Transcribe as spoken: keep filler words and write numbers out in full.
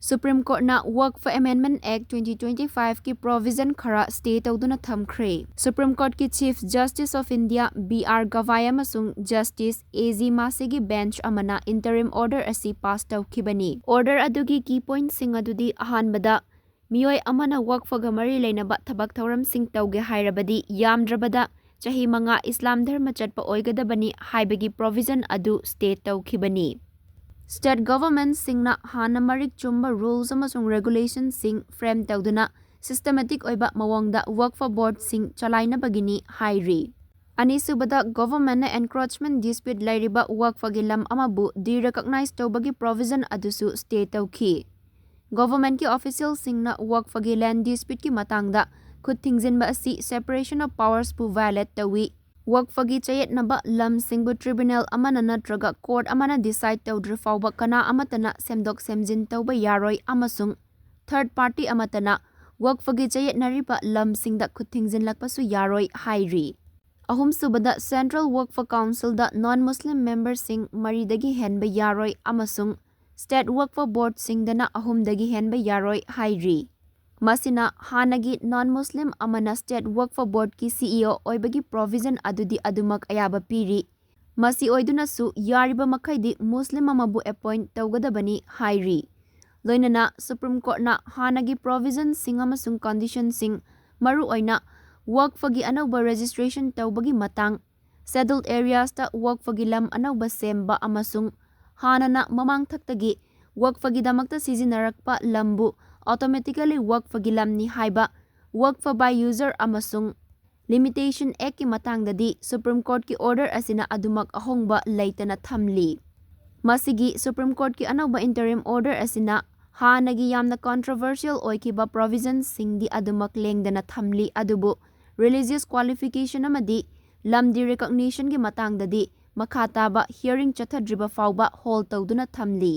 Supreme Courtꯅ Waqf Amendment Act twenty twenty-five ꯀꯤ provision ꯈꯔ stay ꯇꯧꯗꯨꯅ ꯊꯝꯈ꯭ꯔꯦ꯫ Supreme Courtꯀꯤ Chief Justice of India B R Gavai ꯑꯃꯁꯨꯡ Justice A J Masihꯒꯤ bench ꯑꯃꯅ interim order ꯑꯁꯤ pass ꯇꯧꯈꯤꯕꯅꯤ꯫ Order ꯑꯗꯨꯒꯤ key pointꯁꯤꯡ ꯑꯗꯨꯗꯤ, ꯑꯍꯥꯟꯕꯗ, ꯃꯤꯑꯣꯏ ꯑꯃꯅ Waqfꯒ ꯃꯔꯤ ꯂꯩꯅꯕ ꯊꯕꯛ ꯊꯧꯔꯝꯁꯤꯡ ꯇꯧꯒꯦ ꯍꯥꯏꯔꯕꯗꯤ ꯌꯥꯝꯗ꯭ꯔꯕꯗ ꯆꯍꯤ ꯃꯉꯥ ꯏꯁꯂꯥꯝ ꯙꯔꯃ ꯆꯠꯄ ꯑꯣꯏꯒꯗꯕꯅꯤ ꯍꯥꯏꯕꯒꯤ provision ꯑꯗꯨ stay ꯇꯧꯈꯤꯕꯅꯤ꯫ State governmentꯁꯤꯡꯅ ꯍꯥꯟꯅ ꯃꯔꯤꯛ ꯆꯨꯝꯕ rules ꯑꯃꯁꯨꯡ regulationꯁꯤꯡ frame ꯇꯧꯗꯨꯅ systematic ꯑꯣꯏꯕ ꯃꯑꯣꯡꯗ Waqf boardꯁꯤꯡ ꯆꯂꯥꯏꯅꯕꯒꯤꯅꯤ ꯍꯥꯏꯔꯤ꯫ ꯑꯅꯤꯁꯨꯕꯗ, governmentꯅ encroachment dispute ꯂꯩꯔꯤꯕ Waqfꯒꯤ ꯂꯝ ꯑꯃꯕꯨ de-recognize ꯇꯧꯕꯒꯤ provision ꯑꯗꯨꯁꯨ stay ꯇꯧꯈꯤ꯫ Governmentꯀꯤ officialꯁꯤꯡꯅ Waqfꯒꯤ land disputeꯀꯤ ꯃꯇꯥꯡꯗ ꯈꯨꯠ ꯊꯤꯡꯖꯤꯟꯕ ꯑꯁꯤ separation of powersꯄꯨ violate ꯇꯧꯏ꯫ Waqfꯒꯤ ꯆꯌꯦꯠꯅꯕ ꯂꯝꯁꯤꯡꯕꯨ tribunal ꯑꯃꯅ ꯅꯠꯇ꯭ꯔꯒ court ꯑꯃꯅ decide ꯇꯧꯗ꯭ꯔꯤ ꯐꯥꯎꯕ ꯀꯅꯥ ꯑꯃꯠꯇꯅ ꯁꯦꯝꯗꯣꯛ ꯁꯦꯝꯖꯤꯟ ꯇꯧꯕ ꯌꯥꯔꯣꯏ ꯑꯃꯁꯨꯡ third party ꯑꯃꯠꯇꯅ Waqfꯒꯤ ꯆꯌꯦꯠꯅꯔꯤꯕ ꯂꯝꯁꯤꯡꯗ ꯈꯨꯠ ꯊꯤꯡꯖꯤꯜꯂꯛꯄꯁꯨ ꯌꯥꯔꯣꯏ ꯍꯥꯏꯔꯤ꯫ ꯑꯍꯨꯝꯁꯨꯕꯗ, Central Waqf Councilꯗ non-Muslim memberꯁꯤꯡ ꯃꯔꯤꯗꯒꯤ ꯍꯦꯟꯕ ꯌꯥꯔꯣꯏ ꯑꯃꯁꯨꯡ State Waqf Boardꯁꯤꯡꯗꯅ ꯑꯍꯨꯝꯗꯒꯤ ꯍꯦꯟꯕ ꯌꯥꯔꯣꯏ ꯍꯥꯏꯔꯤ꯫ ꯃꯁꯤꯅ ꯍꯥꯟꯅꯒꯤ non-Muslim ꯑꯃꯅ State Waqf Boardꯀꯤ C E O ꯑꯣꯏꯕꯒꯤ provision ꯑꯗꯨꯗꯤ ꯑꯗꯨꯃꯛ ꯑꯌꯥꯕ ꯄꯤꯔꯤ꯫ ꯃꯁꯤ ꯑꯣꯏꯗꯨꯅꯁꯨ ꯌꯥꯔꯤꯕ ꯃꯈꯩꯗꯤ Muslim ꯑꯃꯕꯨ appoint ꯇꯧꯒꯗꯕꯅꯤ ꯍꯥꯏꯔꯤ꯫ ꯂꯣꯏꯅꯅ Supreme Courtꯅ ꯍꯥꯟꯅꯒꯤ provisionꯁꯤꯡ ꯑꯃꯁꯨꯡ conditionꯁꯤꯡ, ꯃꯔꯨꯑꯣꯏꯅ Waqfꯒꯤ ꯑꯅꯧꯕ registration ꯇꯧꯕꯒꯤ ꯃꯇꯥꯡ, scheduled areasꯇ Waqfꯒꯤ ꯂꯝ ꯑꯅꯧꯕ ꯁꯦꯝꯕ ꯑꯃꯁꯨꯡ ꯍꯥꯟꯅꯅ ꯃꯃꯥꯡꯊꯛꯇꯒꯤ Waqfꯒꯤꯗꯃꯛꯇ ꯁꯤꯖꯤꯟꯅꯔꯛꯄ ꯂꯝꯕꯨ automatically Waqfꯒꯤ ꯂꯝꯅꯤ ꯍꯥꯏꯕ Waqf by user ꯑꯃꯁꯨꯡ Limitation Actꯀꯤ ꯃꯇꯥꯡꯗꯗꯤ Supreme Courtꯀꯤ order ꯑꯁꯤꯅ ꯑꯗꯨꯃꯛ ꯑꯍꯣꯡꯕ ꯂꯩꯇꯅ ꯊꯝꯂꯤ꯫ ꯃꯁꯤꯒꯤ Supreme Courtꯀꯤ ꯑꯅꯧꯕ interim order ꯑꯁꯤꯅ ꯍꯥꯟꯅꯒꯤ ꯌꯥꯝꯅ controversial ꯑꯣꯏꯈꯤꯕ provisionꯁꯤꯡꯗꯤ ꯑꯗꯨꯃꯛ ꯂꯦꯡꯗꯅ ꯊꯝꯂꯤ, ꯑꯗꯨꯕꯨ religious qualification ꯑꯃꯗꯤ ꯂꯝ de-recognitionꯒꯤ ꯃꯇꯥꯡꯗꯗꯤ ꯃꯈꯥ ꯇꯥꯕ hearing ꯆꯠꯊꯗ꯭ꯔꯤꯕ ꯐꯥꯎꯕ hold ꯇꯧꯗꯨꯅ ꯊꯝꯂꯤ꯫